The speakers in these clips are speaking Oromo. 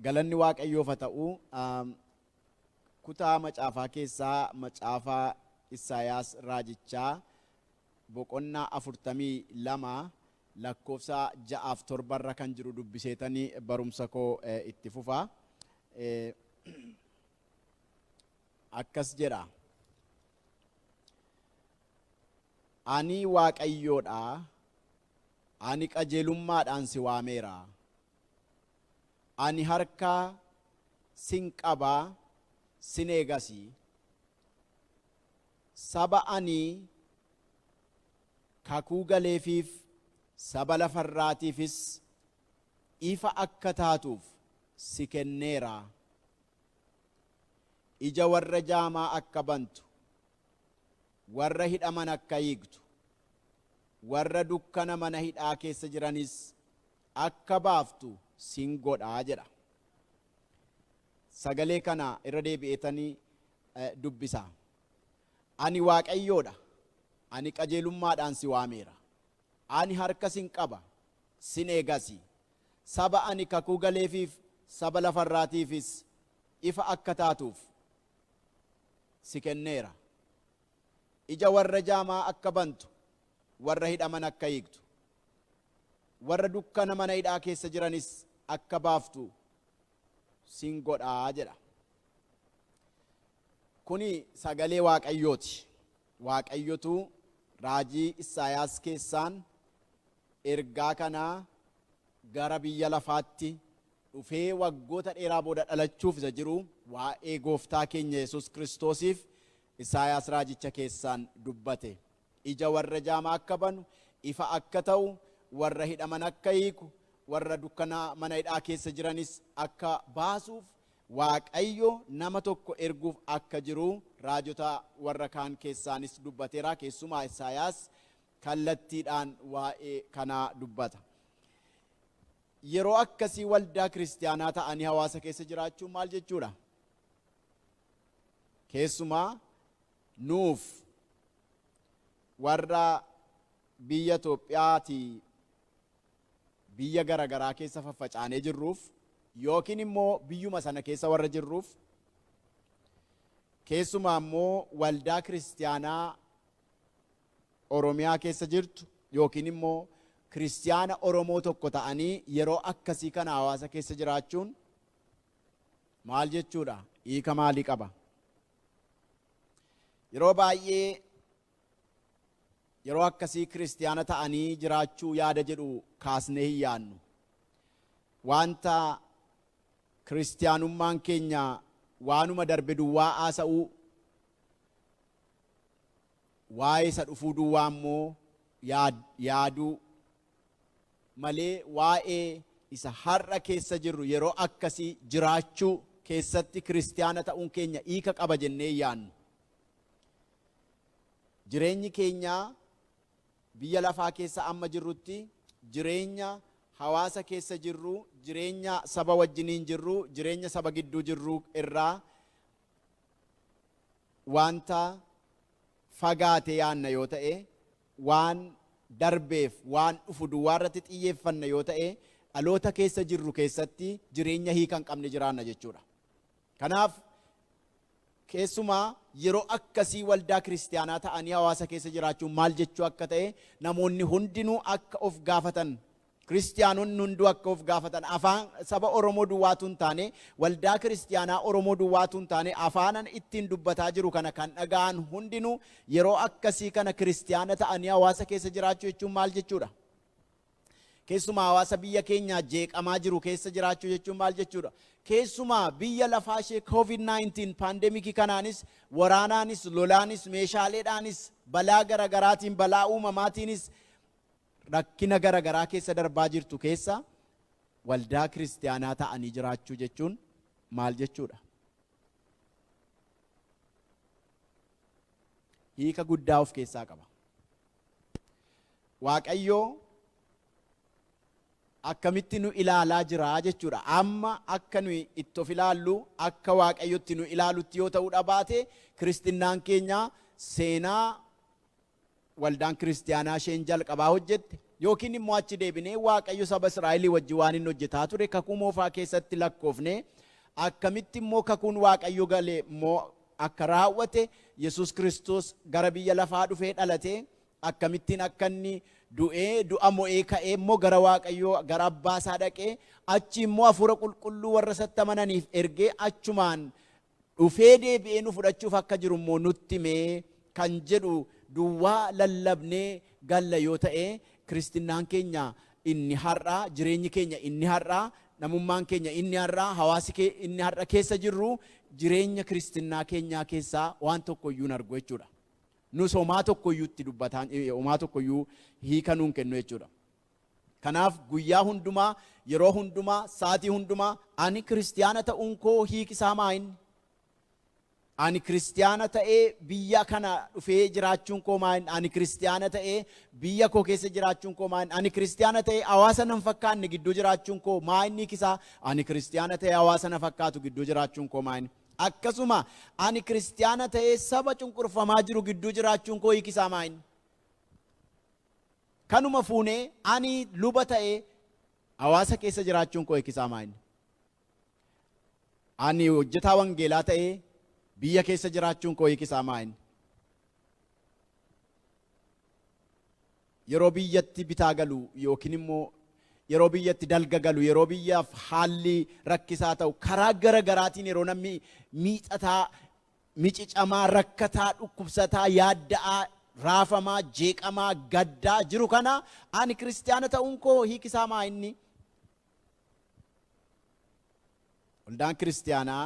Galanni Waaqayyoof haa ta'u. Kutaa macaafaa keessaa macaafa Isaayaas raajichaa boqonnaa 42 lakkoofsa 6 fi 7 irra kan jiru dubbiseetanii barumsa koo itti fufa. Akkas jedha. Ani Waaqayyoo dha, ani qajeelummaadhaan si waameera. Ani harka sin qaba, sin eegasi. Saba ani kakuu galeefiif, saba lafarraatiifis ifa akka taatuuf si kenneera. Ija warra jaamaa akka bantu, warra hidhaman akka hiiktu, warra dukkana mana hidhaa keessa jiranis akka baaftu sin godha jedha. Sagalee kana irra deebi'eetanii dubbisa. Ani Waaqayyoodha, ani qajeelummaadhaan si waameera. Ani harka sin qaba, sin eegasi. Saba ani kakuu galeefiif, saba lafarraatiifis ifa akka taatuuf si kenneera. Ija warra jaamaa akka bantu, warra hidhaman akka hiiktu, warra dukkana mana hidhaa keessa jiranis akka baaftu sin godha jedha. Kuni sagalee Waaqayyooti. Waaqayyotu raajii Isaayaas keessaan ergaa kana gara biyya lafaatti dhufee waggoota dheeraa booda dhalachuuf isa jiru waa'ee gooftaa keenya Yesuus Kiristoosiif Isaayaas raajicha keessaan dubbate. Ija warra jaamaa akka banu, ifa akka ta'u, warra hidhaman akka hiiku, warra dukkana mana hidhaa keessa jiranis akka baasuuf Waaqayyo nama tokko erguuf akka jiru raajota warra kaan keessaanis dubbateera. Keessumaa Isaayaas kallattiidhaan waa'ee kanaa dubbata. Yeroo akkasii waldaa kiristiyaanaa ta'anii hawaasa keessa jiraachuun maal jechuudha? Keessumaa nuuf warra biyya Itoophiyaatii biyya garagaraa keessa faffacaanee jirruuf yookiin immoo biyyuma sana keessa warra jirruuf, keessumaa immoo waldaa kiristiyaanaa Oromiyaa keessa jirtu yookiin immoo kiristiyaana Oromoo tokko ta'anii yeroo akkasii kana hawaasa keessa jiraachuun maal jechuudha? Hiika maalii qaba? Yeroo baay'ee yeroo akkasii kiristiyaana ta'anii jiraachuu yaada jedhu kaasnee hin yaadnu. Wanta kiristiyaanummaan keenya waanuma darbe duwwaa haasa'uu, waa'ee isa dhufuu duwwaa immoo yaaduu malee waa'ee isa har'a keessa jirru yeroo akkasii jiraachuu keessatti kiristiyaana ta'uun keenya hiika qaba jennee hin yaadnu. Jireenyi keenya biyya lafaa keessa amma jirrutti jireenya hawaasa keessa jirru, jireenya saba wajjiniin jirru, jireenya saba gidduu jirru irraa wanta fagaate yaanna yoo ta'e, waan darbeef waan dhufu duwwaa irratti xiyyeeffanna yoo ta'e, dhaloota keessa jirru keessatti jireenya hiika hin qabne jiraanna jechuudha. Kanaaf keessumaa yeroo akkasii waldaa kiristiyaanaa ta'anii hawaasa keessa jiraachuun maal jechuu akka ta'e namoonni hundinuu akka of gaafatan, kiristiyaanonni hunduu akka of gaafatan, afaan saba Oromoo duwwaatu hin taane, waldaa kiristiyaanaa Oromoo duwwaatu hin taane, afaanan ittiin dubbataa jiru kana kan dhaga'an hundinuu yeroo akkasii kana kiristiyaana ta'anii hawaasa keessa jiraachuu jechuun maal jechuudha? Keessumaa hawaasa biyya keenyaa jeeqamaa jiru keessa jiraachuu jechuun maal jechuudha? Keessumaa biyya lafaa ishee COVID-19 paandemikii kanaanis, waraanaanis, lolaanis, meeshaaleedhaanis, balaa garagaraatiin, balaa uumamaatiinis rakkina garagaraa keessa darbaa jirtu keessa waldaa kiristiyaanaa ta'anii jiraachuu jechuun maal jechuudha? Hiika guddaa of keessaa qaba. Waaqayyo akkamitti nu ilaalaa jira jechuudha. Amma akka nuyi itti of ilaallu akka Waaqayyotti nu ilaalutti yoo ta'uu dhabaate, kiristinnaan keenya seenaa waldaan kiristiyaanaa isheen jalqabaa hojjette, yookiin immoo achi deebinee Waaqayyo saba Israa'elii wajjin waan inni hojjetaa ture kakuu moofaa keessatti lakkoofne, akkamitti immoo kakuun Waaqayyo gale immoo akka raawwate, Yesuus Kiristoos gara biyya lafaa dhufee dhalate, akkamittiin akka inni du'ee, du'a mo'ee ka'ee immoo gara Waaqayyoo, gara abbaa isaa dhaqee, achi immoo hafuura qulqulluu warra isatti amananiif ergee, achumaan dhufee deebi'ee nu fudhachuuf akka jiru immoo nutti himee kan jedhu duwwaa lallabnee galla yoo ta'e, kiristinnaan keenya inni har'aa, jireenyi keenya inni har'aa, namummaan keenya inni har'aa, hawaasi inni har'a keessa jirru jireenya kiristinnaa keenyaa keessaa waan tokko iyyuu hin argu jechuudha. Nus homaa tokko iyyuu itti dubbataan, homaa tokko iyyuu hiika nuun kennu jechuudha. Kanaaf guyyaa hundumaa, yeroo hundumaa, sa'aatii hundumaa ani kiristiyaana ta'uun koo hiiki isaa maa inni? Ani kiristiyaana ta'ee biyya kana dhufee jiraachuun koo maa inni? Ani kiristiyaana ta'ee biyya koo keessa jiraachuun koo maa inni? Ani kiristiyaana ta'ee hawaasa nan fakkaanne gidduu jiraachuun koo maa inni hiiki isaa? Ani kiristiyaana ta'ee hawaasa na fakkaatu gidduu jiraachuun koo maa inni? Akkasuma ani kiristiyaana ta'ee saba cunqurfamaa jiru gidduu jiraachuun koo hiiki isaa maa inni? Kanuma fuunee ani luba ta'ee hawaasa keessa jiraachuun koo hiiki isaa maa inni? Ani hojjetaa wangeelaa ta'ee biyya keessa jiraachuun koo hiiki isaa maa inni? Yeroo biyyatti bitaa galu yookiin immoo yeroo biyyatti dalga galu, yeroo biyyaaf haalli rakkisaa ta'u, karaa gara garaatiin yeroo namni miixataa, micicamaa, rakkataa, dhukkubsataa, yaadda'aa, raafamaa, jeeqamaa, gaddaa jiru kana ani kiristiyaana ta'uun koo hiiki isaa maa inni? Waldaan kiristiyaanaa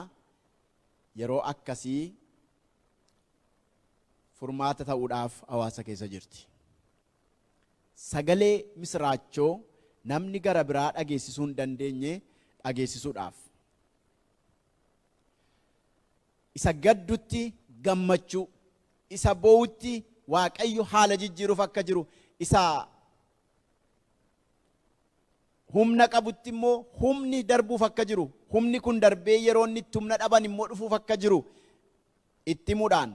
yeroo akkasii furmaata ta'uudhaaf hawaasa keessa jirti. Sagalee misiraachoo namni gara biraa dhageessisuu hin dandeenye dhageessisuudhaaf. Isa gaddutti gammachuu, isa boo'utti Waaqayyo haala jijjiiruuf akka jiru, isa humna qabutti immoo humni darbuuf akka jiru, humni kun darbee yeroo inni itti humna dhaban immoo dhufuuf akka jiru itti himuudhaan,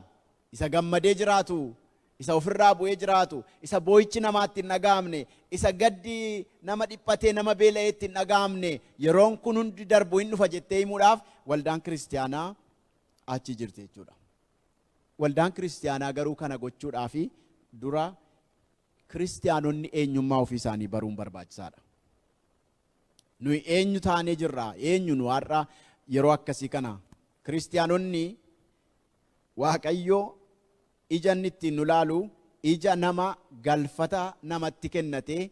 isa gammadee jiraatu, isa ofirraa bu'ee jiraatu, isa boo'ichi namaatti hin dhaga'amne, isa gaddi nama dhiphatee nama beela'eetti hin dhaga'amne, yeroon kun hundi darbu hin dhufa jettee himuudhaaf waldaan kiristiyaanaa achi jirti jechuudha. Waldaan kiristiyaanaa garuu kana gochuudhaaf dura kiristiyaanonni eenyummaa ofii isaanii baruun barbaachisaadha. Nuyi eenyu taanee jirra? Eenyu nu har'a yeroo akkasii kana? Kiristiyaanonni Waaqayyo ija inni ittiin nu laalu ija nama galfata namatti kennatee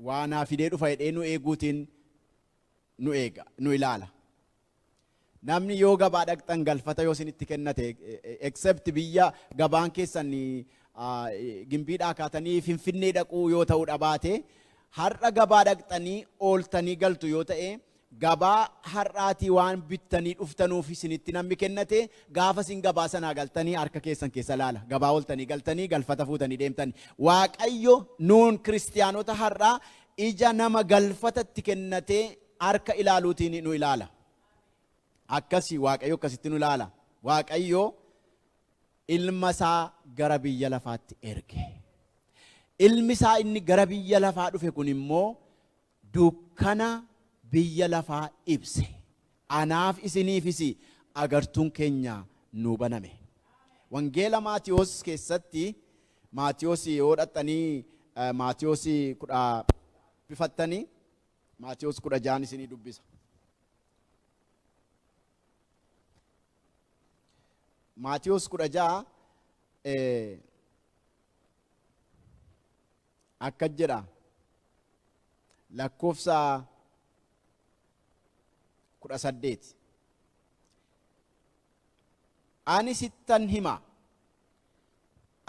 waa naa fidee dhufa jedhee nu eeguutiin nu eega, nu ilaala. Namni yoo gabaa dhaqxan galfata yoo isinitti kennate, except biyya gabaan keessan Gimbiidhaa kaatanii Finfinnee dhaquu yoo ta'uu dhabaate, har'a gabaa dhaqxanii ooltanii galtu yoo ta'e, gabaa har'aatii waan bittanii dhuftanuuf isinitti namni kennate, gaafa isin gabaa sanaa galtanii harka keessan keessa laala. Gabaa ooltanii galtanii galfata fuutanii deemtanii. Waaqayyo nuun kiristiyaanota har'aa ija nama galfatatti kennatee harka ilaaluutiin nu ilaala. Akkasi Waaqayyo akkasitti nu ilaala. Waaqayyo ilma isaa gara biyya lafaatti erge. Ilmi isaa inni gara biyya lafaa dhufe kun immoo dukkana biyya lafaa ibse. Anaaf isiniifis agartuun keenya nuu baname. Wangeela Maatiyoos keessatti, Maatiyoos yoo dhaqxanii Maatiyoos 10 bifattanii, Maatiyoos 16 isinii dubbisa. Maatiyoos 16 akkas jedha, lakkoofsa 18: "Ani sittan hima,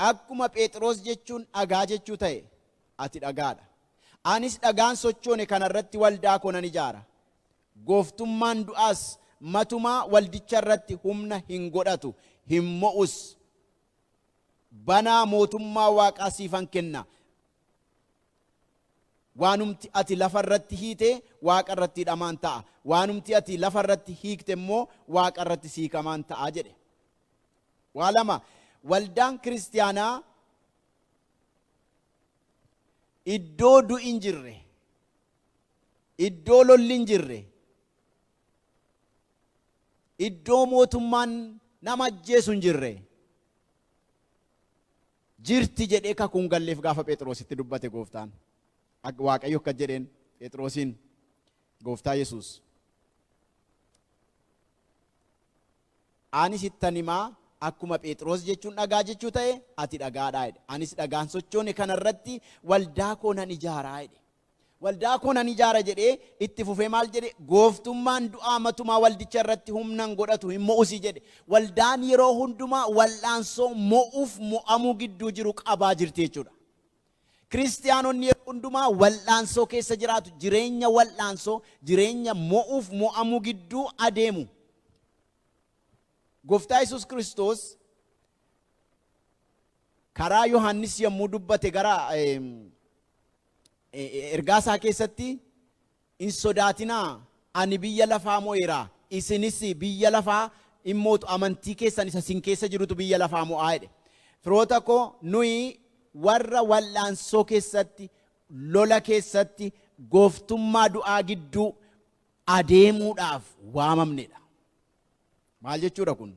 akkuma Phexros jechuun dhagaa jechuu ta'e, ati dhagaadha. Anis dhagaan sochoone kanarratti waldaa koo nan ijaara. Gooftummaan du'aas matumaa waldicha irratti humna hin godhatu, hin mo'us. Banaa mootummaa Waaqaa siifan kenna. Waanumti ati lafa irratti hiite Waaqa irratti hidhamaan ta'a. Waanumti ati lafa irratti hiikte immoo Waaqa irratti siikamaan ta'a" jedhe. Waa lama, waldaan kiristiyaanaa Iddoo du'i hin jirre, iddoo lolli hin jirre, iddoo mootummaan nama ajjeesu hin jirre jirti jedhee kakuun galleef gaafa Phexrositti dubbate gooftaan. Waaqayyo akkas jedheen Phexrosiin gooftaa Yesuus. Ani sittan himaa, akkuma Phexros jechuun dhagaa jechuu ta'e, ati dhagaadhaa jedhe. Anis dhagaan sochoone kanarratti waldaa koo nan ijaaraa jedhe. Waldaa koo nan ijaara jedhee itti fufee maal jedhe? Gooftummaan du'aa matumaa waldicha irratti humna hin godhatu, hin mo'usi jedhe. Waldaan yeroo hundumaa wal'aansoo mo'uuf mo'amuu gidduu jiru qabaa jirti jechuudha. Kiristiyaanonni yeroo hundumaa wal'aansoo keessa jiraatu, jireenya wal'aansoo, jireenya mo'uuf mo'amuu gidduu adeemu. Gooftaa Yesuus Kiristoos karaa Yohaannis yommuu dubbate gara ergaa isaa keessatti, "Hin sodaatinaa, ani biyya lafaa mo'eera, isinis biyya lafaa hin mootu, amantii keessan isa isin keessa jirutu biyya lafaa mo'aa" jedhe. Firoota koo, nuyi warra wal'aansoo keessatti, lola keessatti, gooftummaa du'aa gidduu adeemuudhaaf waamamnedha. Maal jechuudha kun?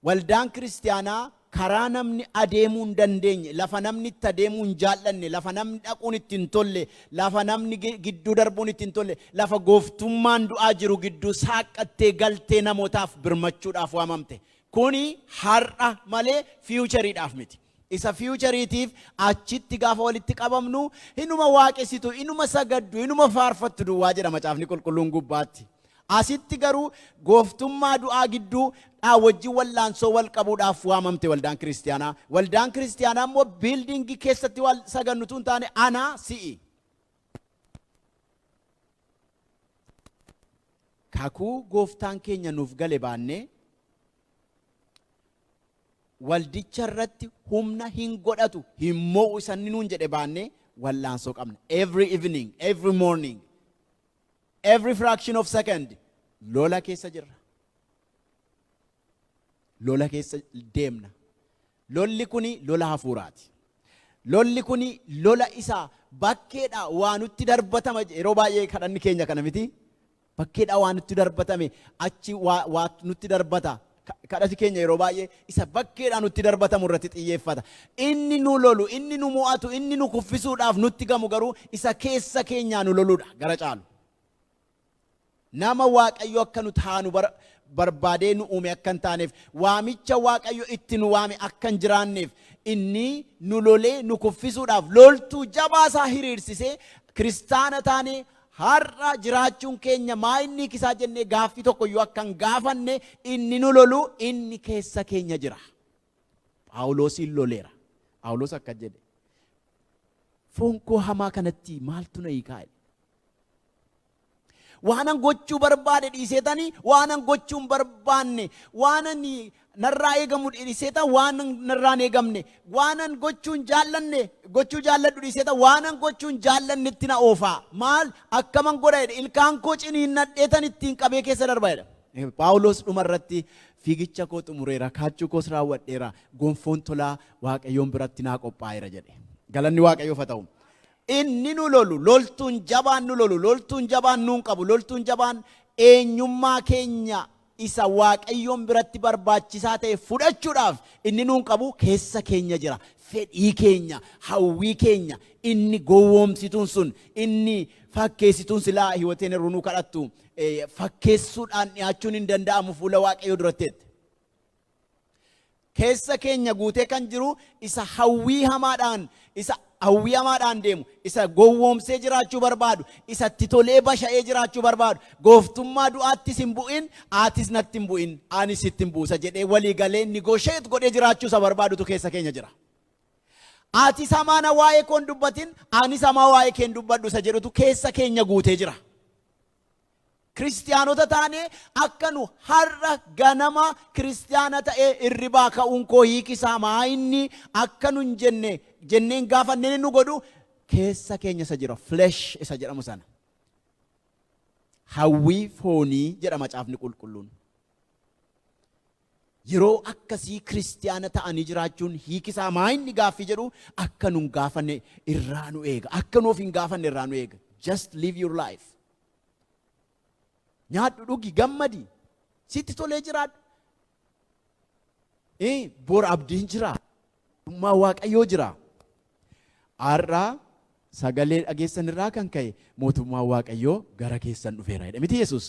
Waldaan kiristiyaanaa karaa namni adeemuu hin dandeenye, lafa namni itti adeemuu hin jaallanne, lafa namni dhaquun itti hin tolle, lafa namni gidduu darbuun itti hin tolle, lafa gooftummaan du'aa jiru gidduu saaqqattee galtee namootaaf birmachuudhaaf waamamte. Kuni har'a malee futureiidhaaf miti. Isa futureiitiif achitti gaafa walitti qabamnu inuma waaqessitu, inuma sagaddu, inuma faarfattu duwwaa jedha Macaafni Qulqulluun gubbaatti. Asitti garuu gooftummaa du'aa gidduu dhaa wajjin wallaansoo wal qabuudhaaf waamamte waldaan kiristiyaanaa. Waldaan kiristiyaanaa immoo buildingii keessatti wal sagannutu hin taane, anaa si'i. Kakuu gooftaan keenya nuuf gale baannee waldicha irratti humna hin godhatu, hin mo'u isanni nuun jedhe baannee wallaansoo qabna. Every evening, every morning, every fraction of second lola keessa jirra. Lola keessa deemna. Lolli kuni lola hafuuraati. Lolli kuni lola isaa bakkeedha waa nutti darbatama. Yeroo baay'ee kadhanni keenya kana miti. Bakkeedha waa nutti darbatame, achi waa nutti darbata. Kadhati keenya yeroo baay'ee isa bakkeedhaa nutti darbatamu irratti xiyyeeffata. Inni nu lolu, inni nu mo'atu, inni nu kuffisuudhaaf nutti gamu garuu isa keessa keenyaa nu loludha gara caalu. Nama Waaqayyo akka nu taanu barbaadee nu uume akka hin taaneef, waamicha Waaqayyo itti nu waame akka hin jiraanneef, inni nu lolee nu kuffisuudhaaf loltuu jabaasaa hiriirsisee, kiristaana taanee har'a jiraachuun keenya maa inni kisaa jennee gaaffii tokko iyyuu akka hin gaafanne inni nu lolu inni keessa keenya jira. Phaawulosiin loleera. Phaawulos akka jedhe, "Foon koo hamaa kanatti maaltu na hiikaa?" jedhe. Waanan gochuu barbaade dhiiseetanii waanan gochuu hin barbaanne, waanan narraa eegamu dhiiseetan waanan narraa hin eegamne, waanan gochuu hin jaallanne gochuu jaalladhu dhiiseetan waanan gochuu hin jaallannetti na oofaa. Maal akkaman godha jedhe, ilkaan koo ciniinnadheetan ittiin qabee keessa darba jedha. Phaawulos dhumarratti, "Fiigicha koo xumureera, kaachuu koos raawwadheera, gonfoon tolaa Waaqayyoon biratti naa qophaa'eera" jedhe. Galanni Waaqayyoof haa ta'u. Inni nu lolu, loltuun jabaan nu lolu, loltuun jabaan nuun qabu, loltuun jabaan eenyummaa keenya isa Waaqayyoon biratti barbaachisaa ta'e fudhachuudhaaf inni nuun qabu keessa keenya jira. Fedhii keenya, hawwii keenya, inni gowwoomsituun sun, inni fakkeessituun silaa hiwateen yeroo nuu kadhattu, fakkeessuudhaan dhiyaachuun hin danda'amu fuula Waaqayyoo duratti. Keessa keenya guutee kan jiru isa hawwii hamaadhaan, isa hawwii hamaadhaan deemu, isa gowwoomsee jiraachuu barbaadu, isa itti tolee basha'ee jiraachuu barbaadu, gooftummaa du'aattis hin bu'in, atis natti hin bu'in, anis sitti hin buusa jedhee walii galee negotiate godhee jiraachuu isa barbaadutu keessa keenya jira. Atis hamaana waa'ee koo hin dubbatin, anis hamaa waa'ee kee hin dubbadhu isa jedhutu keessa keenya guutee jira. Kiristiyaanota taanee akka nu har'a ganama kiristiyaana ta'ee irribaa ka'uun koo hiikisaa maa inni akka nu hin jenne jenneen gaafannee nu godhu keessa keenya isa jira, flesh isa jedhamu sana. Hawwii foonii jedha Macaafni Qulqulluun. Yeroo akkasii kiristiyaana ta'anii jiraachuun hiikisaa maa inni gaaffii jedhu akka nun gaafanne irraa nu eega. Akka nuuf hin gaafanne irraa nu eega. Just live your life. Nyaadhu, dhugi, gammadi. Sitti tolee jiraadhu. Bor abdiin jira. Mootummaa Waaqayyoo jira. Har'a sagalee dhageessan irraa kan ka'e mootummaa Waaqayyoo gara keessan dhufeera jedhe miti Yesuus.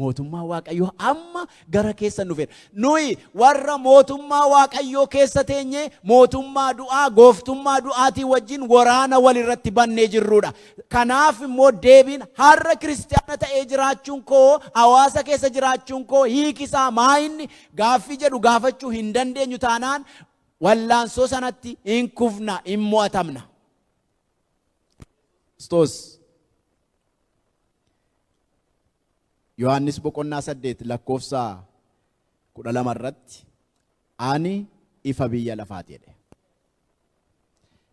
Mootummaa Waaqayyoo amma gara keessan dhufeera. Nuyi warra mootummaa Waaqayyoo keessa teenye mootummaa du'aa, gooftummaa du'aatii wajjin waraana walirratti bannee jirrudha. Kanaaf immoo deebiin har'a kiristiyaana ta'ee jiraachuun koo, hawaasa keessa jiraachuun koo hiikisaa maa inni gaaffii jedhu gaafachuu hin dandeenyu taanaan wallaansoo sanatti hin kufna, hin mo'atamna. Kiristoos Yohaannis boqonnaa 8 lakkoofsa 12 irratti ani ifa biyya lafaati jedhe.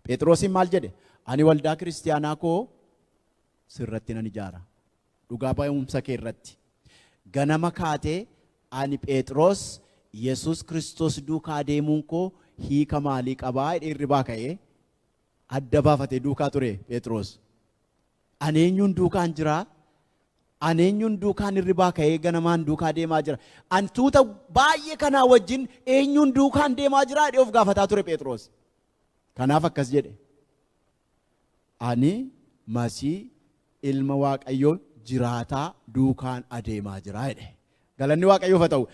Phexrosiin maal jedhe? Ani waldaa kiristiyaanaa koo sirratti nan ijaara. Dhugaa ba'umsa kee irratti. Ganama kaatee ani Phexros Yesuus Kiristoos duukaa deemuun koo hiika maalii qabaa jedhee hirribaa ka'ee adda baafatee duukaa ture Phexros. Ani eenyuun duukaan jiraa? Ani eenyuun duukaan hirribaa ka'ee ganamaan duukaa deemaa jira? Ani tuuta baay'ee kanaa wajjin eenyuun duukaan deemaa jiraa jedhee of gaafataa ture Phexros. Kanaaf akkas jedhe. Ani Masii ilma Waaqayyoo jiraataa duukaan adeemaa jira jedhe. Galanni Waaqayyoof haa ta'u.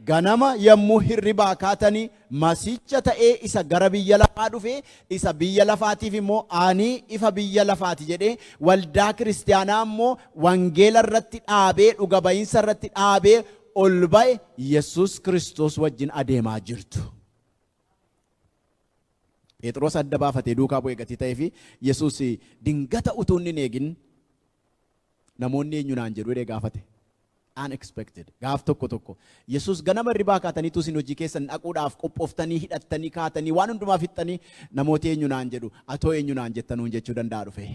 Ganama yommuu hirribaa kaatanii Masiicha ta'ee isa gara biyya lafaa dhufe, isa biyya lafaatiif immoo ani ifa biyya lafaati jedhee waldaa kiristiyaanaa immoo wangeela irratti dhaabee, dhuga ba'iinsa irratti dhaabee ol ba'e Yesuus Kiristoos wajjin adeemaa jirtu. Phexros adda baafatee duukaa bu'ee gatii ta'ee fi Yesuus dingata utuu inni hin eegin namoonni eenyu naan jedhu jedhee gaafate. Unexpected. Gaaf tokko tokko. Yesuus ganama hirribaa kaataniitu isin hojii keessan dhaquudhaaf qophooftanii, hidhattanii, kaatanii, waan hundumaa fixxanii namooti eenyu naan jedhu, atoo eenyu naan jettanuun jechuu danda'a dhufe.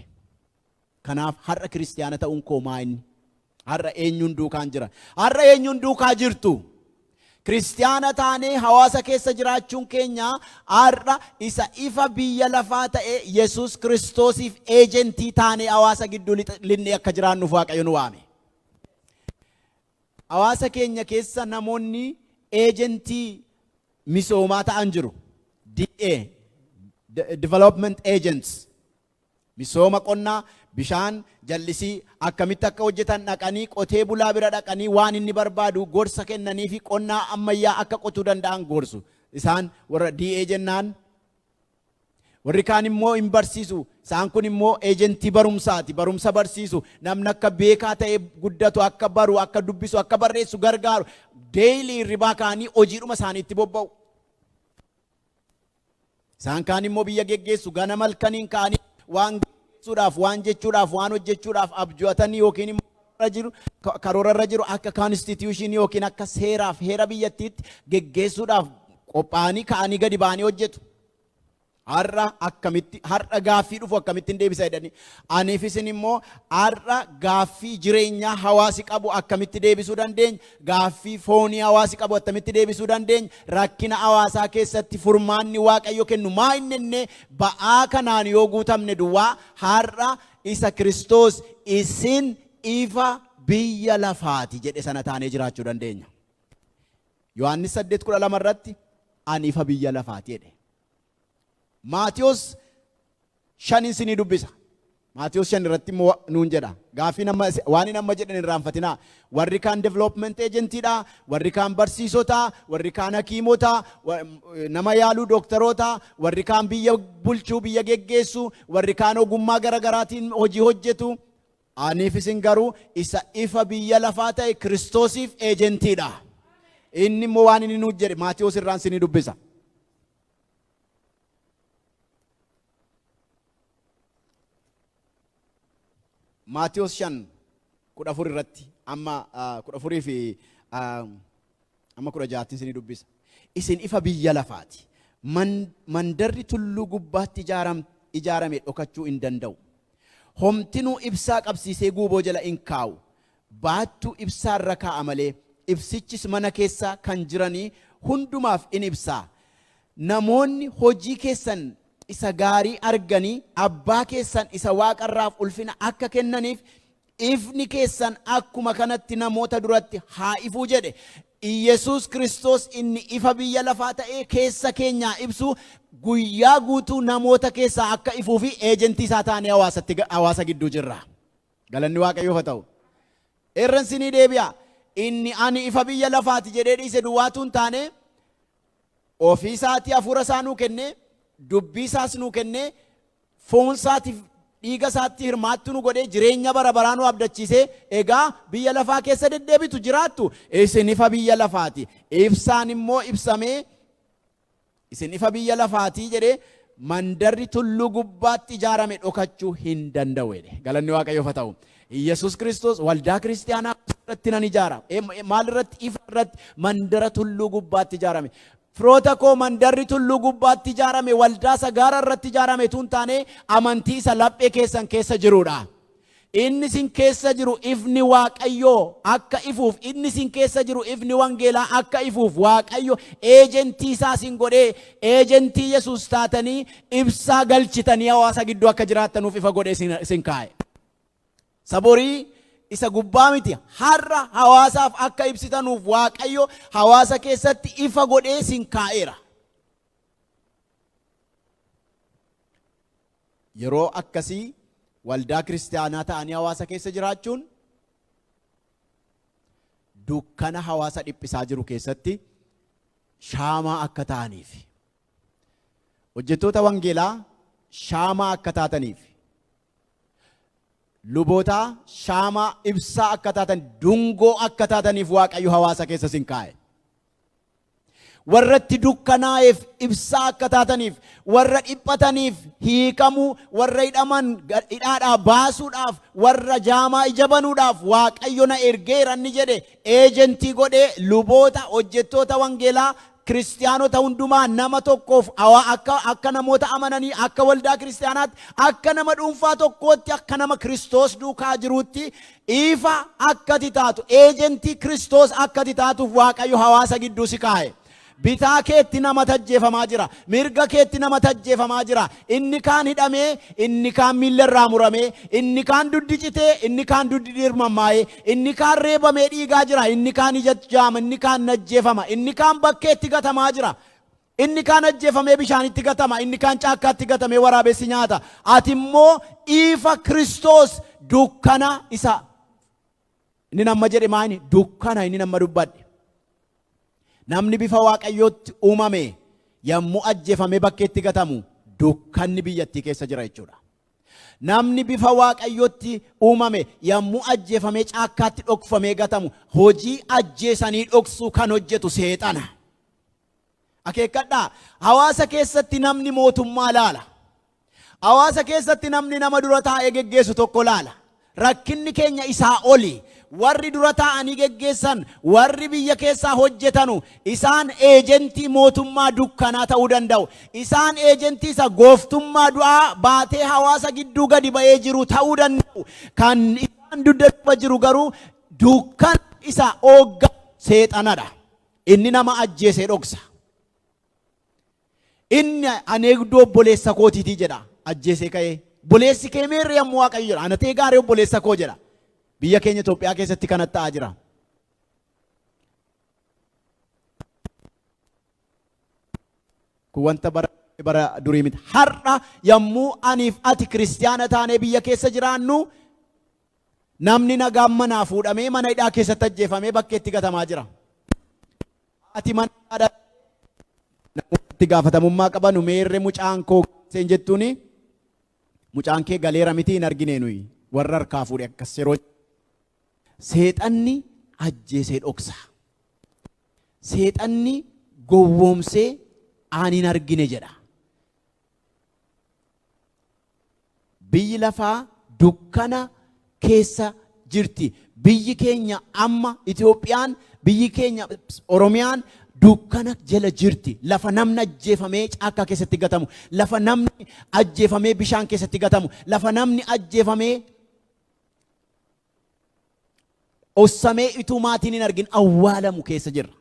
Kanaaf har'a kiristiyaana ta'uun koo maa inni? Har'a eenyuun duukaan jira? Har'a eenyuun duukaa jirtu? Kiristiyaana taanee hawaasa keessa jiraachuun keenya har'a isa ifa biyya lafaa ta'e Yesuus Kiristoosiif eejentii taanee hawaasa gidduu linnee akka jiraannuuf Waaqayyo nu waame. Hawaasa keenya keessa namoonni eejentii misoomaa ta'an jiru. DA, Development Agents. Misooma qonnaa, bishaan jallisii akkamitti akka hojjetan dhaqanii qotee bulaa bira dhaqanii waan inni barbaadu gorsa kennanii fi qonnaa ammayyaa akka qotuu danda'an gorsu. Isaan warra DA jennaan. Warri kaan immoo hin barsiisu. Isaan kun immoo eejentii barumsaati. Barumsa barsiisu. Namni akka beekaa ta'e guddatu, akka baru, akka dubbisu, akka barreessu gargaaru. Daily hirribaa ka'anii hojiidhuma isaaniitti bobba'u. Isaan kaan immoo biyya geggeessu, ganama halkaniin ka'anii waan geggeessuudhaaf, waan jechuudhaaf, waan hojjechuudhaaf abju'atanii yookiin immoo jiru karoora irra jiru akka constitution yookiin akka seeraaf heera biyyattiitti geggeessuudhaaf qophaa'anii ka'anii gadi ba'anii hojjetu. Har'a akkamitti har'a gaaffii dhufu akkamittiin deebisa jedhanii, aniif isin immoo har'a gaaffii jireenyaa hawaasi qabu akkamitti deebisuu dandeenya? Gaaffii foonii hawaasi qabu akkamitti deebisuu dandeenya? Rakkina hawaasaa keessatti furmaanni Waaqayyo kennu maa inni innee ba'aa kanaan yoo guutamne duwwaa har'a isa Kiristoos isin ifa biyya lafaati jedhe sana taanee jiraachuu dandeenya. Yohaannis 8:12 irratti ani ifa biyya lafaati jedhe. Maatiyos 5 isinii dubbisa. Maatiyos 5 irratti immoo nuun jedha. Gaaffii nama waan inni amma jedhan irraanfatinaa. Warri kaan development agentiidha, warri kaan barsiisota, warri kaan hakiimota, nama yaaluu dooktaroota, warri kaan biyya bulchuu, biyya geggeessu, warri kaan ogummaa garaagaraatiin hojii hojjetu. Aniif isin garuu isa ifa biyya lafaa ta'e Kiristoosiif agentiidha. Inni immoo waan inni nuuf jedhe Maatiyos irraan isinii dubbisa. Maatiyos 5:14 irratti amma 14 fi amma 16tti isinii dubbisa. Isin ifa biyya lafaati. Mandarri tulluu gubbaatti ijaarame dhokachuu hin danda'u. Homtinuu ibsaa qabsiisee guuboo jala hin kaa'u. Baattuu ibsaa irra kaa'a malee, ibsichis mana keessa kan jiranii hundumaaf in ibsa. Namoonni hojii keessan isa gaarii arganii abbaa keessan isa waaqarraaf ulfina akka kennaniif ifni keessan akkuma kanatti namoota duratti haa ifuu jedhe. Iyesuus Kiristoos inni ifa biyya lafaa ta'ee keessa keenyaa ibsu guyyaa guutuu namoota keessaa akka ifuu fi eejentii isaa taanee hawaasa gidduu jirra. Galanni Waaqayyoof haa ta'u. Irran sinii deebi'a. Inni ani ifa biyya lafaati jedhee dhiise duwwaatu hin taane, ofii isaatii hafuura isaa nuu kennee, dubbii isaas nuu kennee, foon isaatiif dhiiga isaatti hirmaattuu nu godhee, jireenya bara baraa nu abdachiisee, egaa biyya lafaa keessa deddeebitu jiraattu, isin ifa biyya lafaati. Ibsaan immoo ibsamee isin ifa biyya lafaatii jedhee, mandarri tulluu gubbaatti ijaarame dhokachuu hin danda'u jedhe. Galanni Waaqayyoof haa ta'u. Iyyasuus Kiristoos waldaa kiristiyaanaa irratti nan ijaara. Maal irratti? Ifa irratti, mandara tulluu gubbaatti ijaarame. Firoota koo, mandarri tulluu gubbaatti ijaarame waldaa isa gaara irratti ijaarame tun taane, amantii isa laphee keessan keessa jirudha. Inni isin keessa jiru ifni Waaqayyoo akka ifuuf, inni isin keessa jiru ifni wangeelaa akka ifuuf, Waaqayyo eejentii isaa isin godhee, eejentii Yesuus taatanii ibsaa galchitanii hawaasa gidduu akka jiraattanuuf ifa godhee isin kaa'e. Saborii isa gubbaa miti, har'a hawaasaaf akka ibsitanuuf Waaqayyo hawaasa keessatti ifa godhee isin kaa'eera. Yeroo akkasii waldaa kiristiyaanaa ta'anii hawaasa keessa jiraachuun dukkana hawaasa dhiphisaa jiru keessatti shaamaa akka ta'aniif, hojjettoota wangeelaa shaamaa akka taataniif, luboota shaamaa ibsaa akka taatan, dungoo akka taataniif Waaqayyo hawaasa keessa isin kaa'e. Warra itti dukkanaa'eef ibsaa akka taataniif, warra dhiphataniif hiikamuu, warra hidhaman hidhaadhaa baasuudhaaf, warra jaamaa ija banuudhaaf Waaqayyo na ergeera inni jedhe, eejentii godhee luboota, hojjettoota wangeelaa, kiristiyaanota hundumaa nama tokkoof akka namoota amananii, akka waldaa kiristiyaanaatti, akka nama dhuunfaa tokkootti, akka nama Kiristoos duukaa jiruutti ifa akkati taatu, eejentii Kiristoos akkati taatuuf Waaqayyo hawaasa gidduu si kaa'e. Bitaa keetti nama tajjeefamaa jira. Mirga keetti nama tajjeefamaa jira. Inni kaan hidhamee, inni kaan miilla irraa muramee, inni kaan duddi citee, inni kaan duddi dirmammaa'ee, inni kaan reebamee dhiigaa jira, inni kaan ija jaama, inni kaan najjeefama, inni kaan bakkeetti gatamaa jira. Inni kaan ajjeefamee bishaanitti gatama, inni kaan caakkaatti gatamee waraabessi nyaata. Ati immoo ifa Kiristoos dukkana isa inni nama jedhe maayini dukkana inni nama dubbadhe. Namni bifa Waaqayyootti uumame yommuu ajjeefamee bakkeetti gatamu dukkanni biyyattii keessa jira jechuudha. Namni bifa Waaqayyootti uumame yommuu ajjeefamee caakkaatti dhokfamee gatamu hojii ajjeesanii dhoksuu kan hojjetu seexana. Akeekkadhaa, hawaasa keessatti namni mootummaa laala. Hawaasa keessatti namni nama dura taa'ee geggeessu tokko laala. Rakkinni keenya isaa oli. Warri dura taa'anii geggeessan, warri biyya keessaa hojjetanu, isaan eejentii mootummaa dukkanaa ta'uu danda'u. Isaan eejentii isa gooftummaa du'aa baatee hawaasa gidduu gadi ba'ee jiru ta'uu danda'u. Kan isaan dugda duuba jiru garuu dukkana isa oogga seexanadha. Inni nama ajjeesee dhoksa. Inni ani eegduu obboleessa kootiitii jedha. Ajjeesee ka'ee. Obboleessi kee meerre yommuu Waaqayyo jedha. Ana ta'ee gaarii obboleessa koo jedha. Biyya keenya Itoophiyaa keessatti kanatti ta'aa jira. Kun wanta bara durii miti. Har'a yommuu aniif ati kiristiyaana taanee biyya keessa jiraannu, namni nagaan manaa fuudhamee mana hidhaa keessatti ajjeefamee bakkeetti gatamaa jira. Ati mana hidhaa namoota itti gaafatamummaa qabanu meerre mucaan koo seen jettuuni, mucaan kee galeera miti, hin argine nuyi, warra harkaa fuudhe akkas yeroo seexanni ajjeesee dhoksa. Seexanni gowwoomsee aan hin argine jedha. Biyyi lafaa dukkana keessa jirti. Biyyi keenya amma Itoophiyaan, biyyi keenya Oromiyaan dukkana jala jirti. Lafa namni ajjeefamee caakkaa keessatti gatamu, lafa namni ajjeefamee bishaan keessatti gatamu, lafa namni ajjeefamee ossamee ituu maatiin hin argin awwaalamu keessa jirra.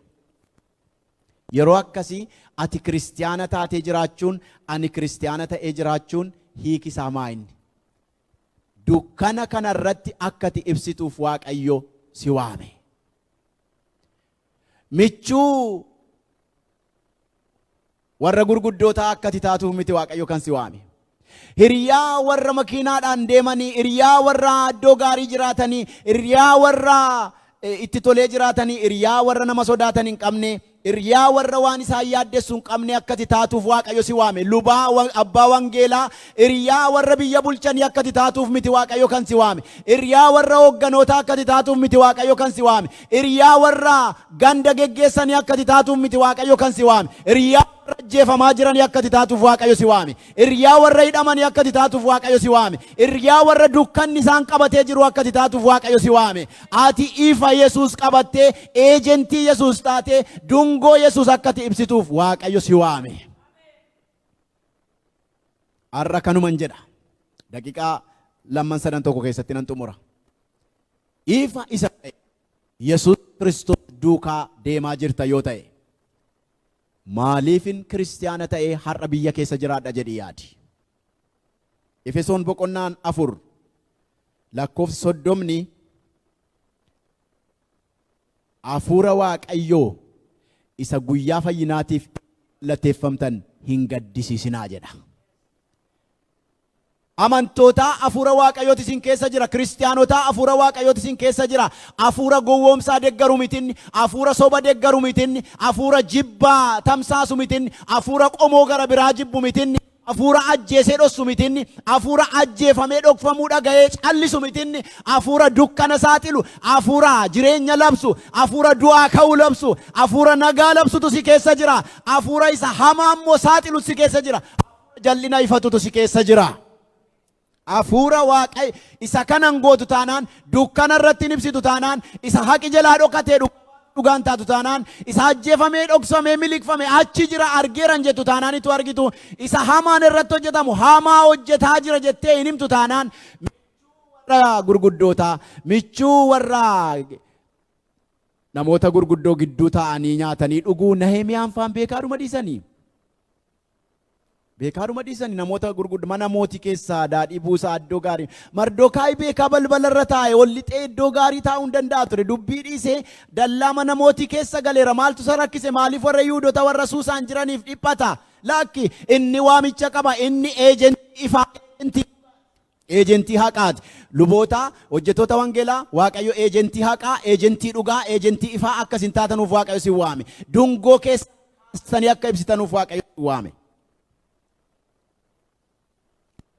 Yeroo akkasii ati kiristiyaana taatee jiraachuun, ani kiristiyaana ta'ee jiraachuun hiiki isaa maa inni? Dukkana kanarratti akka ati ibsituuf Waaqayyo si waame. Michuu warra gurguddootaa akka ati taatuuf miti Waaqayyo kan si waame. Hiriyaa warra makiinaadhaan deemanii, hiriyaa warra iddoo gaarii jiraatanii, hiriyaa warra itti tolee jiraatanii, hiriyaa warra nama sodaatan hin qabne, hiriyaa warra waan isaan yaaddessu hin qabne akka ati taatuuf Waaqayyo si waame. Lubaa abbaa wangeelaa, hiriyaa warra biyya bulchanii akka ati taatuuf miti Waaqayyo kan si waame. Hiriyaa warra hoogganootaa akka ati taatuuf miti Waaqayyo kan si waame. Hiriyaa warra ganda geggeessanii akka ati taatuuf miti Waaqayyo kan si waame. Hiriyaa warra ajjeefamaa jiranii akka ati taatuuf Waaqayyo si waame. Hiriyaa warra hidhamanii akka ati taatuuf Waaqayyo si waame. Hiriyaa warra dukkanni isaan qabatee jiru akka ati taatuuf Waaqayyo si waame. Ati ifa Yesuus qabattee, eejentii Yesuus taatee, dungoo Yesuus akka ati ibsituuf Waaqayyo si waame. Har'a kanuman jedha. Daqiiqaa lamman sadan tokko keessatti nan xumura. Ifa isa ta'e Yesuus Kiristoos duukaa deemaa jirta yoo ta'e, maaliifin kiristiyaana ta'ee har'a biyya keessa jiraadha jedhii yaadi. Efesoon boqonnaan 4 lakkoofsi 30 Hafuura Waaqayyoo isa guyyaa fayyinaatiif mallatteeffamtan hin gaddisiisinaa jedha. Amantootaa, Hafuura Waaqayyooti isin keessa jira. Kiristiyaanotaa, Hafuura Waaqayyooti isin keessa jira. Hafuura gowwoomsaa deggaru mitinni, hafuura soba deggaru mitinni, hafuura jibbaa tamsaasu mitinni, hafuura qomoo gara biraa jibbu mitinni, hafuura ajjeesee dhossu mitinni, hafuura ajjeefamee dhokfamuu dhaga'ee callisu mitinni, hafuura dukkana saaxilu, hafuura jireenya labsu, hafuura du'aa ka'uu labsu, hafuura nagaa labsutu si keessa jira. Hafuura isa hamaa immoo saaxilu si keessa jira. Jal'ina ifatutu si keessa jira. Hafuura Waaqayyo isa kanan gootu taanaan, dukkana irratti hin ibsitu taanaan, isa haqi jalaa dhokatee dhugaan taatu taanaan, isa ajjeefamee dhoksamee miliqfame achi jira argeeran jettu taanaan itu argitu, isa hamaan irratti hojjetamu hamaa hojjetaa jira jettee hin himtu taanaan, michuu warra gurguddootaa, michuu warra namoota gurguddoo gidduu taa'anii nyaatanii dhuguu Nahemiyaan faan beekaadhuma dhiisanii. Beekaadhuma dhiisani namoota gurguddaa mana mootii keessaa daadhii buusaa iddoo gaarii. Mardokaayi beekaa balbala irra taa'e ol lixee iddoo gaarii taa'uu hin danda'a ture. Dubbii dhiisee dallaa mana mootii keessa galeera. Maaltu isa rakkise? Maaliif warra Yihuudota warra Suusaan jiraniif dhiphata? Lakki, inni waamicha qaba. Inni eejentii ifaa, eejentii eejentii haqaati. Luboota, hojjettoota wangeelaa, Waaqayyo eejentii haqaa, eejentii dhugaa, eejentii ifaa akka isin taatanuuf Waaqayyo isin waame. Dungoo keessa kaastanii akka ibsitanuuf Waaqayyo isin waame.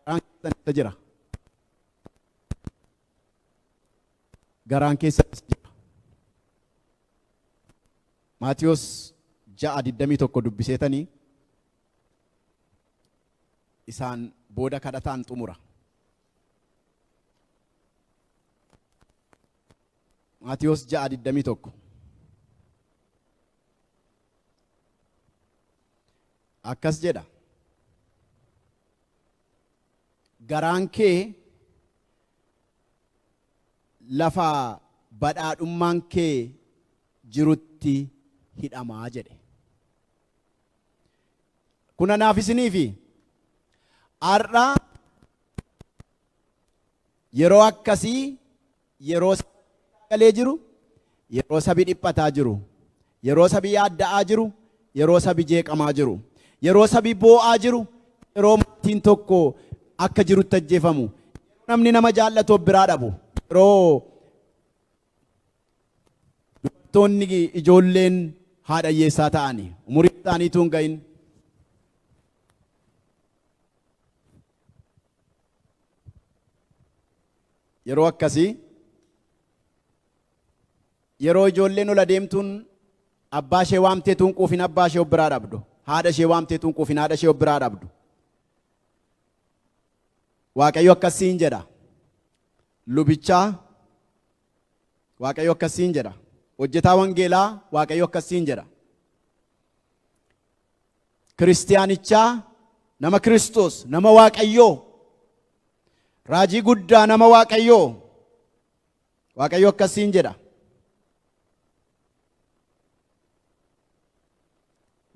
Garaan keessan eessa jira? Garaan keessan eessa jira? Maatiyos 6:21 dubbiseetanii isaan booda kadhataan xumura. Maatiyos 6:21 akkas jedha. Garaan kee lafa badhaadhummaan kee jirutti hidhamaa jedhe. Kun anaaf isiniifi. Har'a yeroo akkasii, yeroo galee jiru, yeroo sabi dhiphataa jiru, yeroo sabi yaadda'aa jiru, yeroo sabi jeeqamaa jiru, yeroo sabi boo'aa jiru, yeroo maatiin tokko akka jirutti ajjeefamu, namni nama jaallatu of biraa dhabu, yeroo dubartoonni ijoolleen haadha hiyyeessaa ta'ani umurii isaaniituu hin ga'in, yeroo akkasii, yeroo ijoolleen ol adeemtuun abbaa ishee waamteetuun quufin abbaa ishee of biraa dhabdu, haadha ishee waamteetuun quufin haadha ishee of biraa dhabdu, Waaqayyo akkasiin jedha. Lubichaa, Waaqayyo akkasiin jedha. Hojjetaa wangeelaa, Waaqayyo akkasiin jedha. Kiristiyaanichaa, nama Kiristoos, nama Waaqayyoo, raajii guddaa, nama Waaqayyoo, Waaqayyo akkasiin jedha.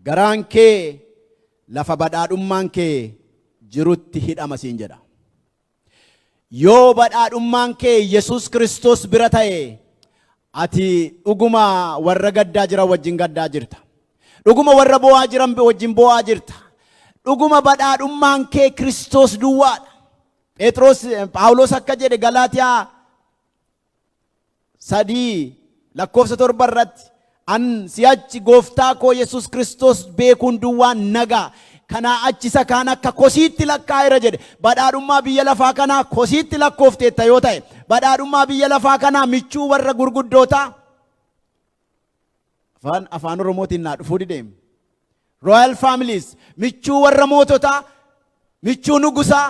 Garaan kee lafa badhaadhummaan kee jirutti hidhama siin jedha. Yoo badhaadhummaan kee Yesuus Kiristoos bira ta'e, ati dhuguma warra gaddaa jiran wajjin gaddaa jirta. Dhuguma warra boo'aa jiran wajjin boo'aa jirta. Dhuguma badhaadhummaan kee Kiristoos duwwaadha. Phexros Phaawulos akka jedhe Galaatiyaa 3 lakkoofsa 7 irratti, "An si'achi gooftaa koo Yesuus Kiristoos beekuun duwwaan nagaa, kanaa achi isa kaan akka kosiitti lakkaa'eera" jedhe. Badhaadhummaa biyya lafaa kanaa kosiitti lakkoofteetta yoo ta'e, badhaadhummaa biyya lafaa kanaa, michuu warra gurguddootaa, afaan Oromootiin naa dhufuu dideem, royal families, michuu warra moototaa, michuu nugusaa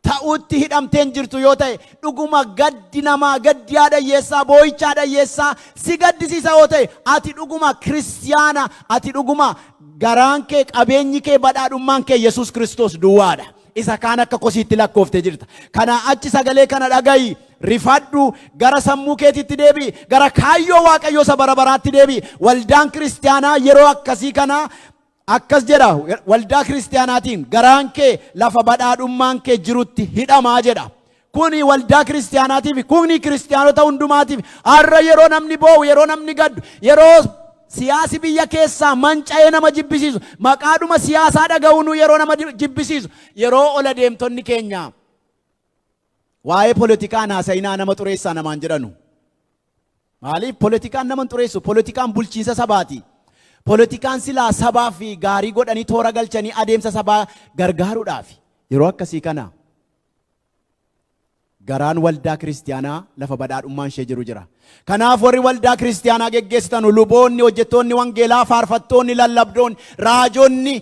ta'utti hidhamteen jirtu yoo ta'e, dhuguma gaddi namaa, gaddi haadha hiyyeessaa, boo'icha haadha hiyyeessaa si gaddisiisa yoo ta'e, ati dhuguma kiristiyaana. Ati dhuguma garaan kee, qabeenyi kee, badhaadhummaan kee Yesuus Kiristoos duwwaadha. Isa kaan akka kosiitti lakkooftee jirta. Kanaa achi sagalee kana dhagayi, rifadhu, gara sammuu keetitti deebi'i, gara kaayyoo Waaqayyoo isa bara baraatti deebi'i. Waldaan kiristiyaanaa yeroo akkasii kana akkas jedha waldaa kiristiyaanaatiin: "Garaan kee lafa badhaadhummaan kee jirutti hidhamaa" jedha. Kuni waldaa kiristiyaanaatiif, kuni kiristiyaanota hundumaatiif. Har'a yeroo namni boo'u, yeroo namni gaddu, yeroo siyaasi biyya keessaa manca'ee nama jibbisiisu, maqaadhuma siyaasaa dhaga'uun yeroo nama jibbisiisu, yeroo ola deemtonni keenya "Waa'ee poolitikaan haasa'inaa, nama xureessaa" namaan jedhanu. Maaliif? Poolitikaan nama hin xureessu? Poolitikaan bulchiinsa sabaati. Poolitikaan silaa sabaa fi gaarii godhanii toora galchanii adeemsa sabaa gargaaruudhaaf. Yeroo akkasii kana garaan waldaa kiristiyaanaa lafa badhaadhummaan ishee jiru jira. Kanaaf warri waldaa kiristiyaanaa geggeessitan, luboonni, hojjettoonni wangeelaa, faarfattoonni, lallabdoonni, raajonni,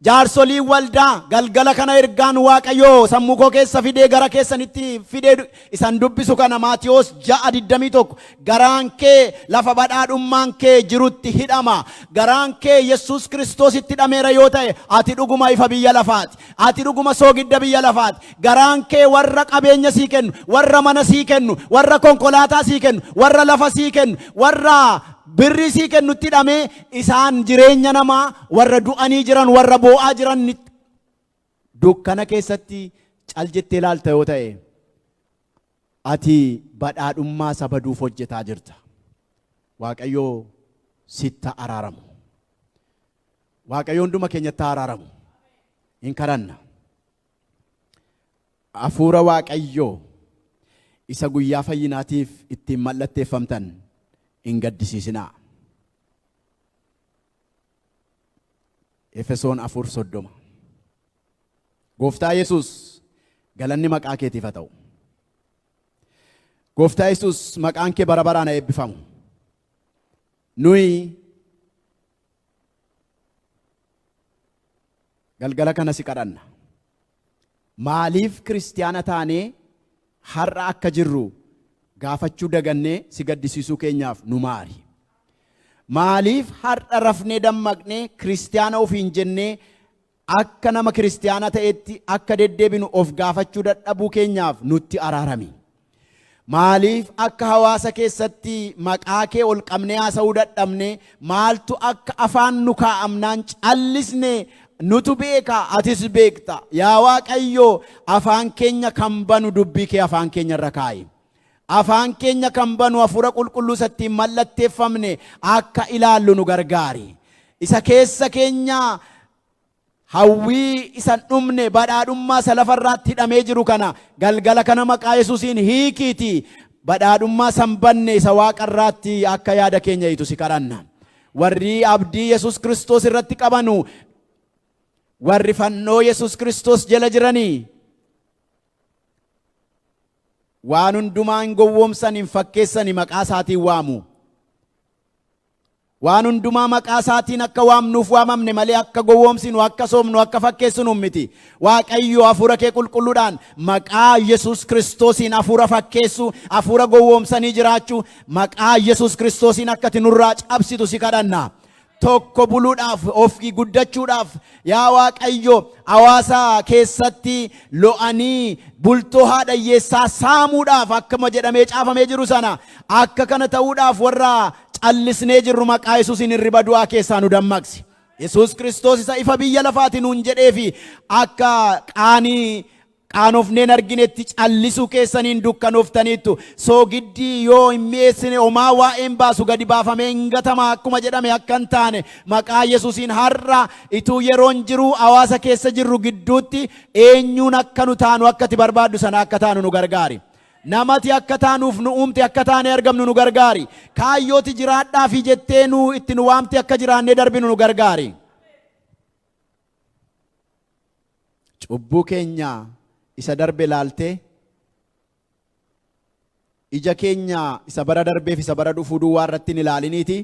jaarsoliin waldaa, galgala kana ergaan Waaqayyoo sammuu koo keessa fidee gara keessanitti fidee isan dubbisu kana: Maatiyoos 6:21, garaan kee lafa badhaadhummaan kee jirutti hidhama. Garaan kee Yesuus Kiristoositti hidhameera yoo ta'e, ati dhuguma ifa biyya lafaati. Ati dhuguma soogidda biyya lafaati. Garaan kee warra qabeenya sii kennu, warra mana sii kennu, warra konkolaataa sii kennu, warra lafa sii kennu, warra birrii sii kennutti hidhamee, isaan jireenya namaa warra du'anii jiran, warra boo'aa jiran dukkana keessatti cal jettee ilaalta yoo ta'e, ati badhaadhummaa sabaduuf hojjetaa jirta. Waaqayyoo sitta araaramu. Waaqayyo hunduma keenyatti araaramu. Hin kadhanna. Hafuura Waaqayyoo isa guyyaa fayyinaatiif ittiin mallatteeffamtan hin gaddisiisinaa. Efesoon 4:30. Gooftaa Yesuus, galanni maqaa keetiif haa ta'u. Gooftaa Yesuus, maqaan kee bara baraan haa eebbifamu. Nuyi galgala kana si kadhanna. Maaliif kiristiyaana taanee har'a akka jirru gaafachuu dagannee si gaddisiisuu keenyaaf nu maari. Maaliif har'a rafnee dammaqnee kiristiyaana ofiin jennee akka nama kiristiyaana ta'etti akka deddeebinu of gaafachuu dadhabuu keenyaaf nutti araarami. Maaliif akka hawaasa keessatti maqaa kee ol qabnee haasa'uu dadhabne, maaltu akka afaan nu kaa'amnaan callisne, nutu beeka, atis beekta. Yaa Waaqayyo, afaan keenya kan banu dubbii kee afaan keenya irra kaa'i. Afaan keenya kan banu hafuura qulqulluu isattiin mallatteeffamne akka ilaallu nu gargaari. Isa keessa keenya hawwii isan dhumne, badhaadhummaa isa lafarraatti hidhamee jiru kana galgala kana maqaa Yesuusiin hiikiiti, badhaadhummaa san banne isa waaqarraatti akka yaada keenya hiitu si kadhanna. Warri abdii Yesuus Kiristoos irratti qabanu, warri fannoo Yesuus Kiristoos jala jiranii, waan hundumaa hin gowwoomsan, hin fakkeessani, maqaa isaatiin waamu. Waan hundumaa maqaa isaatiin akka waamnuuf waamamne malee akka gowwoomsinu, akka soomnu, akka fakkeessinu miti. Waaqayyo, hafuura kee qulqulluudhaan maqaa Yesuus Kiristoosiin hafuura fakkeessu, hafuura gowwoomsanii jiraachuu maqaa Yesuus Kiristoosiin akka ati nurraa cabsitu si kadhanna. Tokko buluudhaaf, ofii guddachuudhaaf, yaa Waaqayyo, hawaasa keessatti lo'anii bultoo haadha hiyyeessaa saamuudhaaf, akkuma jedhamee caafamee jiru sana, akka kana ta'uudhaaf warra Callisnee jirru maqaa Yesuusiin hirriba du'aa keessaa nu dammaqsi. Yesuus Kiristoos isa ifa biyya lafaati nuun jedhee fi akka qaanii qaanofneen arginetti callisuu keessaniin dukkanooftaniittu. Soogiddii yoo hin mi'eessine homaa waa'een baasu, gadi baafamee hin gatama akkuma jedhame akka hin taane, maqaa Yesuusiin har'a ituu yeroon jiru hawaasa keessa jirru gidduutti eenyuun akka nu taanu, akka ati barbaaddu sana akka taanu nu gargaari. Namati akka taanuuf nu uumte akka taanee argamnu nu gargaari. Kaayyooti jiraadhaafi jettee nu itti nu waamte akka jiraannee darbinu nu gargaari. Cubbuu keenya isa darbe laaltee, ija keenya isa bara darbeef isa bara dhufuu duwwaa irratti hin ilaaliniiti,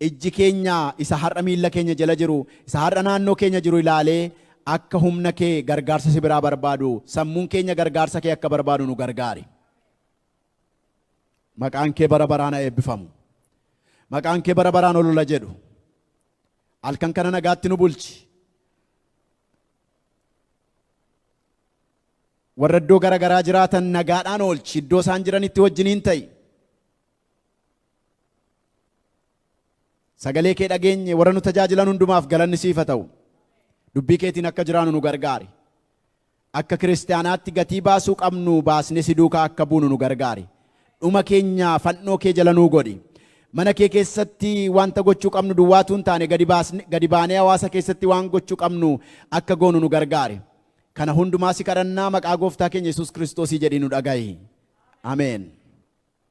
ijji keenya isa har'a miilla keenya jala jiru, isa har'a naannoo keenya jiru ilaalee akka humna kee, gargaarsa si biraa barbaadu, sammuun keenya gargaarsa kee akka barbaadu nu gargaari. Maqaan kee bara baraan haa eebbifamu. Maqaan kee bara baraan olola jedhu. Halkan kana nagaatti nu bulchi. Warra iddoo gara garaa jiraatan nagaadhaan oolchi. Iddoo isaan jiranitti wajjiniin ta'i. Sagalee kee dhageenye, warra nu tajaajilan hundumaaf galanni siif haa ta'u. Dubbii keetiin akka jiraannu nu gargaari. Akka kiristaanaatti gatii baasuu qabnu baasnee si duukaa akka buunu nu gargaari. Dhuma keenya fannoo kee jala nuu godhi. Mana kee keessatti wanta gochuu qabnu duwwaatu hin taane, gadi baanee hawaasa keessatti waan gochuu qabnu akka goonu nu gargaari. Kana hundumaa si kadhannaa, maqaa gooftaa keenya Yesuus Kiristoosii jedhii nu dhaga'i. Ameen.